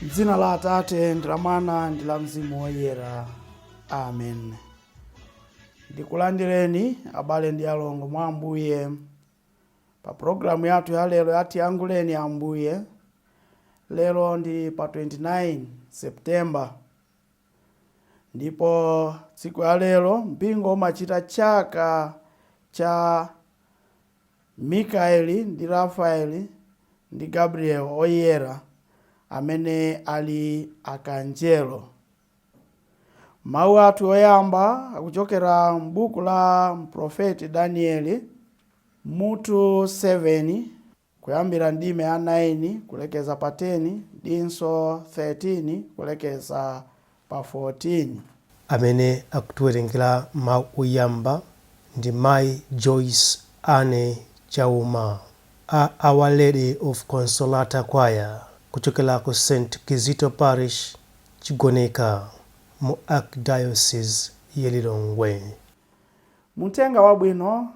M'dzina la Atate ndi la Mwana ndi la Mzimu Woyera. Amen. Ndikulandireni abale ndi alongo mwa Ambuye pa programu yathu ya lero ya Tiyankhuleni Ambuye. Lero ndi pa 29 September ndipo tsiku ya lero mpingo umachita chaka cha Mikaeli ndi Rafaeli ndi Gabriel oyera amene ali akanjelo. Mawu athu oyamba akuchokera m'buku la mprofeti Danieli mutu 7 kuyambira ndime ya 9 kulekeza pa 10 ndinso 13 kulekeza pa 14. Amene akutiwerengera mawu oyamba ndi Mayi Joyce Anne Chauma a Our Lady of Consolata Choir kuchokera ku St Kizito Parish, Chigoneka mu Archdiocese ya Lilongwe. Muthenga wabwino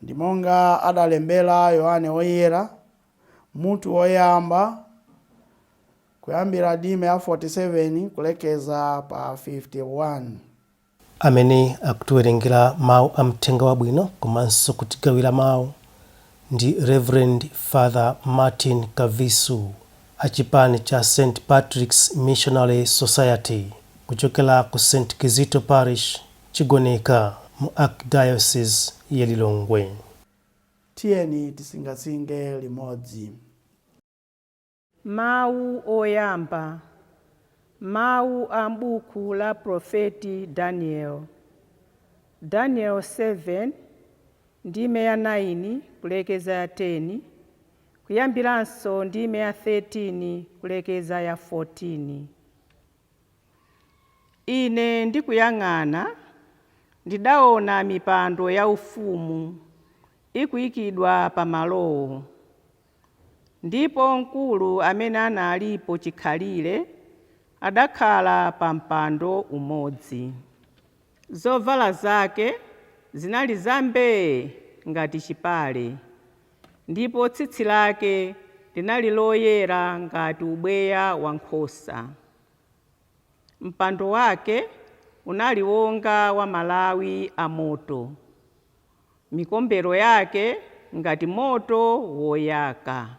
ndi monga adalembera Yohane Woyera mutu woyamba kuyambira ndime ya 47 kulekeza pa 51. Amene akutiwerengera mawu a mthenga wabwino komanso kutigawira mawu ndi Reverend Father Martin Kavisu a chipani cha St Patrick's Missionary Society kuchokera ku St Kizito Parish, Chigoneka mu Archdiocese ya Lilongwe. Tiyeni tisingasinge limodzi. Mawu oyamba. Mawu a m'buku la profeti Daniel. Daniel 7, ndime ya 9 kulekeza ya 10, kuyambiranso ndime ya 13 kulekeza ya 14. Ine ndikuyang'ana, ndidaona mipando yaufumu ikuyikidwa pamalowo, ndipo mkulu amene analipo chikhalire adakhala pa mpando umodzi. Zovala zake zinali zambee ngati chipale, ndipo tsitsi lake linali loyera ngati ubweya wa nkhosa. Mpando wake unali wonga wa malawi a moto, mikombero yake ngati moto woyaka.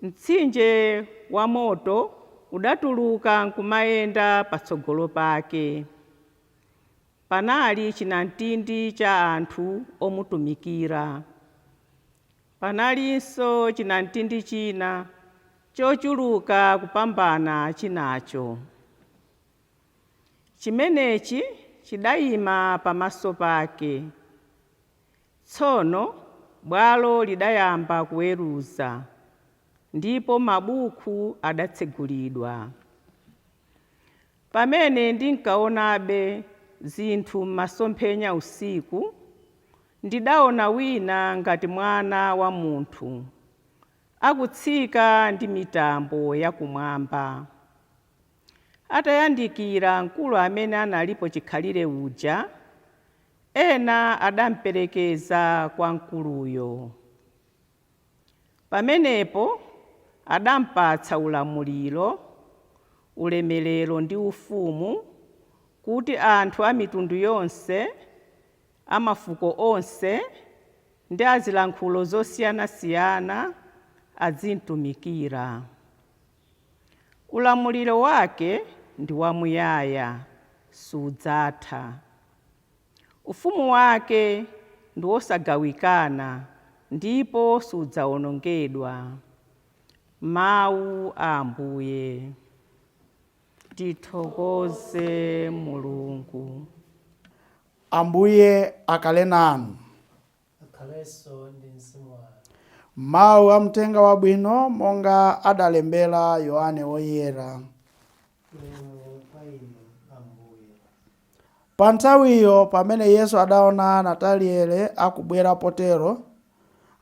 Mtsinje wa moto udatuluka nkumayenda patsogolo pake. Panali chinamtindi cha anthu omutumikira. Panalinso chinamtindi china chochuluka kupambana chinacho. Chimenechi chidayima pamaso pake. Tsono bwalo lidayamba kuweruza, ndipo mabuku adatsegulidwa. Pamene ndinkaonabe zinthu m'masomphenya usiku, ndidaona wina ngati mwana wa munthu akutsika ndi mitambo yakumwamba. Atayandikira mkulu amene analipo chikhalire uja, ena adamperekeza kwa mkuluyo. Pamenepo adampatsa ulamuliro, ulemerero ndi ufumu, kuti anthu a mitundu yonse, a mafuko onse, ndi a zilankhulo zosiyanasiyana azimtumikira. Ulamuliro wake ndi wamuyaya, sudzatha. Ufumu wake ndi wosagawikana ndipo sudzawonongedwa. Mawu a Ambuye. Tithokoze Mulungu. Ambuye akhale nanu. Akhalenso ndi mzimu wanu. Mawu a mthenga wabwino monga adalembera Yohane Woyera. Ulemu kwa inu, Ambuye. Pa nthawiyo pamene Yesu adaona Nataniele akubwera potero,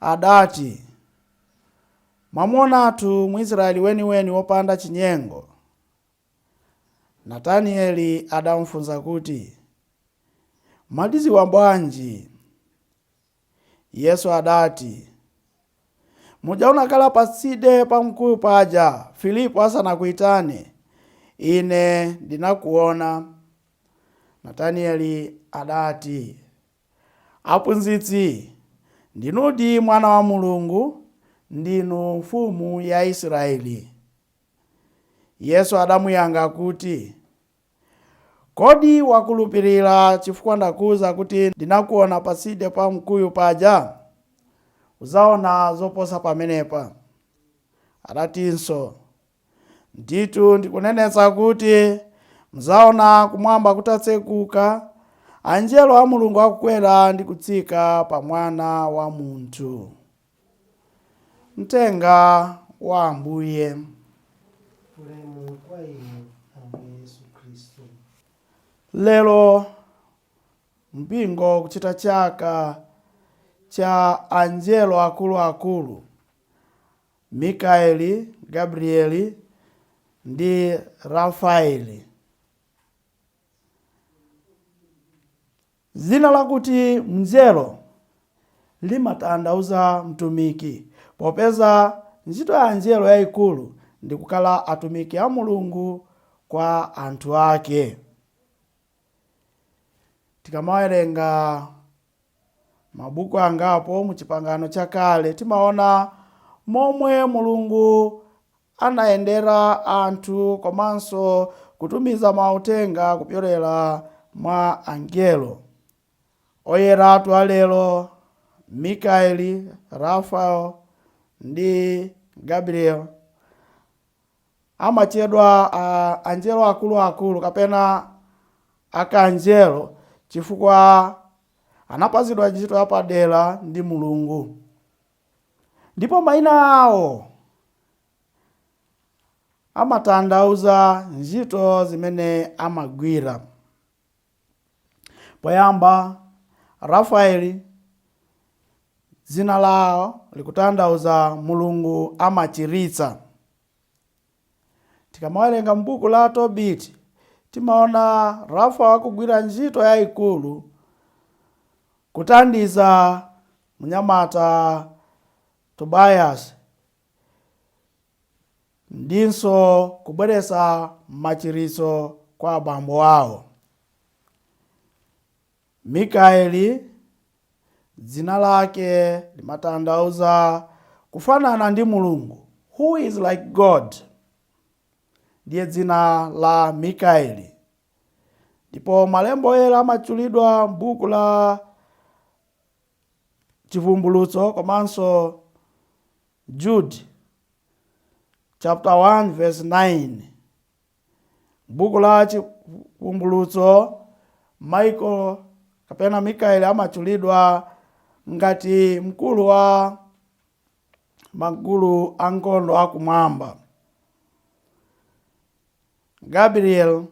adati, Mwamuonatu Mwisraeli weniweni wopanda chinyengo. Natanieli adamufunsa kuti, Mwandidziwa bwanji? Yesu adati, Muja unakhala patsinde pa mkuyu paja, Filipo asanakuitane, ine ndinakuona. Natanieli adati, Aphunzitsi, ndinudi Mwana wa Mulungu, ndinu Mfumu ya Israeli. Yesu adamuyankha kuti, Kodi wakhulupirira chifukwa ndakuuza kuti ndinakuona patsinde pa mkuyu paja? Udzaona zoposa pamenepa. Adatinso, Ndithu ndikunenetsa kuti mudzaona kumwamba kutatsekuka, anjelo a Mulungu akukwera ndi kutsika pa Mwana wa Munthu. Mthenga wa Ambuye. Ulemu kwa inu, Ambuye Yesu Khristu. Lero mpingo kuchita chaka cha anjelo akuluakulu Mikaeli, Gabrieli ndi Rafaeli. Dzina lakuti mnjelo limatanthauza mtumiki, popeza ntchito ya anjelo yaikulu ndi kukhala atumiki a Mulungu kwa anthu ake. Tikamawerenga mabuku angapo mu Chipangano Chakale, timaona momwe Mulungu anayendera anthu komanso kutumiza mauthenga kupyolera mwa angelo. Oyeratu alero, Mikaeli, Rafael ndi Gabriel, amatchedwa anjelo akuluakulu kapena akanjelo chifukwa anapatsidwa ntchito yapadera ndi Mulungu. Ndipo mayina awo amatanthauza ntchito zimene amagwira. Poyamba, Rafaeli dzina lawo likutanthauza Mulungu amachiritsa. Tikamawerenga m'buku la Tobiti, timaona Rafa akugwira ntchito yayikulu kuthandiza mnyamata Tobias ndinso kubweretsa machiritso kwa abambo awo. Mikaeli dzina lake limatanthauza kufanana ndi Mulungu, who is like God, ndiye dzina la Mikaeli. Ndipo malembo oyera amatchulidwa m'buku la Chivumbulutso komanso Jude chapter 1 verse 9. Buku la Chivumbulutso, Michael kapena Mikaeli amatchulidwa ngati mkulu wa magulu ankhondo akumwamba. Gabriel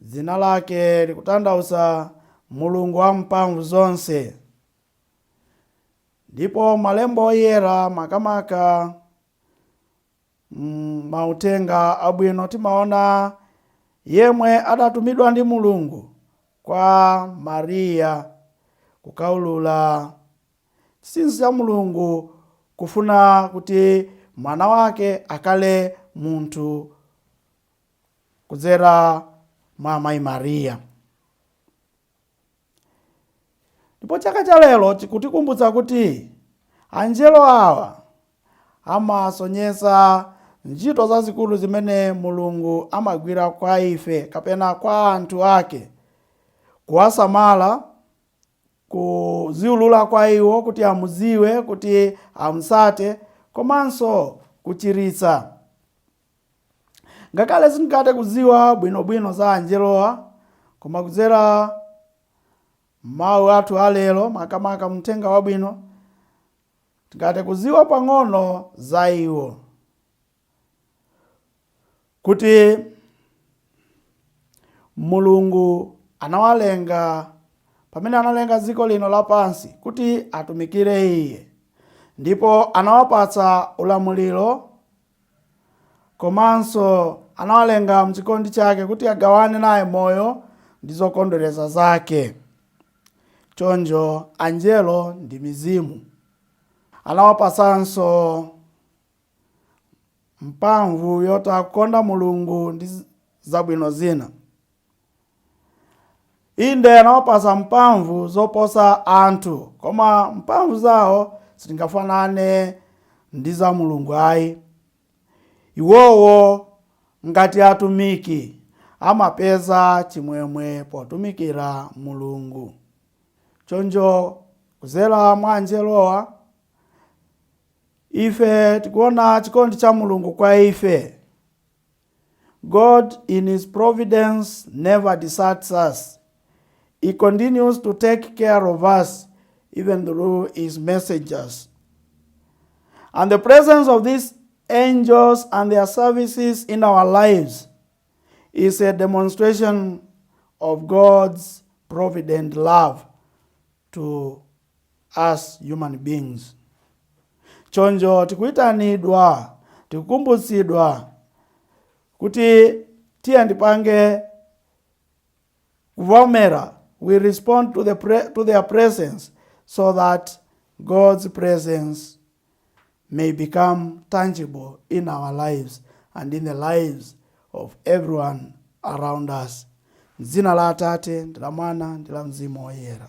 dzina lake likutanthauza Mulungu wamphamvu zonse. Ndipo malembo oyera, makamaka mauthenga abwino, timaona yemwe adatumidwa ndi Mulungu kwa Mariya kukaulula chinsinsi cha Mulungu, kufuna kuti mwana wake akhale munthu kudzera mwa mayi Mariya. Ndipo chaka cha lero chikutikumbutsa kuti anjelo awa amasonyeza ntchito zazikulu zimene Mulungu amagwira kwa ife kapena kwa anthu ake, kuwasamala, kuziulula kwa iwo kuti amudziwe, kuti amutsate, komanso kuchiritsa. Ngakhale sindingathe kudziwa bwinobwino za anjelowa, koma kudzera mawu athu alero, makamaka mthenga wabwino, tingathe kudziwa pang'ono za iwo, kuti Mulungu anawalenga pamene analenga dziko lino lapansi kuti atumikire iye, ndipo anawapatsa ulamuliro, komanso anawalenga mchikondi chake kuti agawane naye moyo ndi zokondweretsa zake. Choncho anjelo ndi mizimu. Anawapasanso mphamvu yota kukonda Mulungu ndi zabwino zina. Inde, anawapasa mphamvu zoposa anthu, koma mphamvu zawo sizingafanane ndi za Mulungu ayi. Iwowo ngati atumiki amapeza chimwemwe potumikira Mulungu. Choncho kuzera mwa angelowa ife tikuona chikondi cha Mulungu kwa ife. God in his providence never deserts us. He continues to take care of us even through his messengers, and the presence of these angels and their services in our lives is a demonstration of God's provident love to us human beings. Choncho tikuyitanidwa, tikukumbutsidwa kuti tiye ndipange kuvomera. We respond to their presence so that God's presence may become tangible in our lives and in the lives of everyone around us. Dzina la Atate ndi la Mwana ndi la Mzimu Woyera.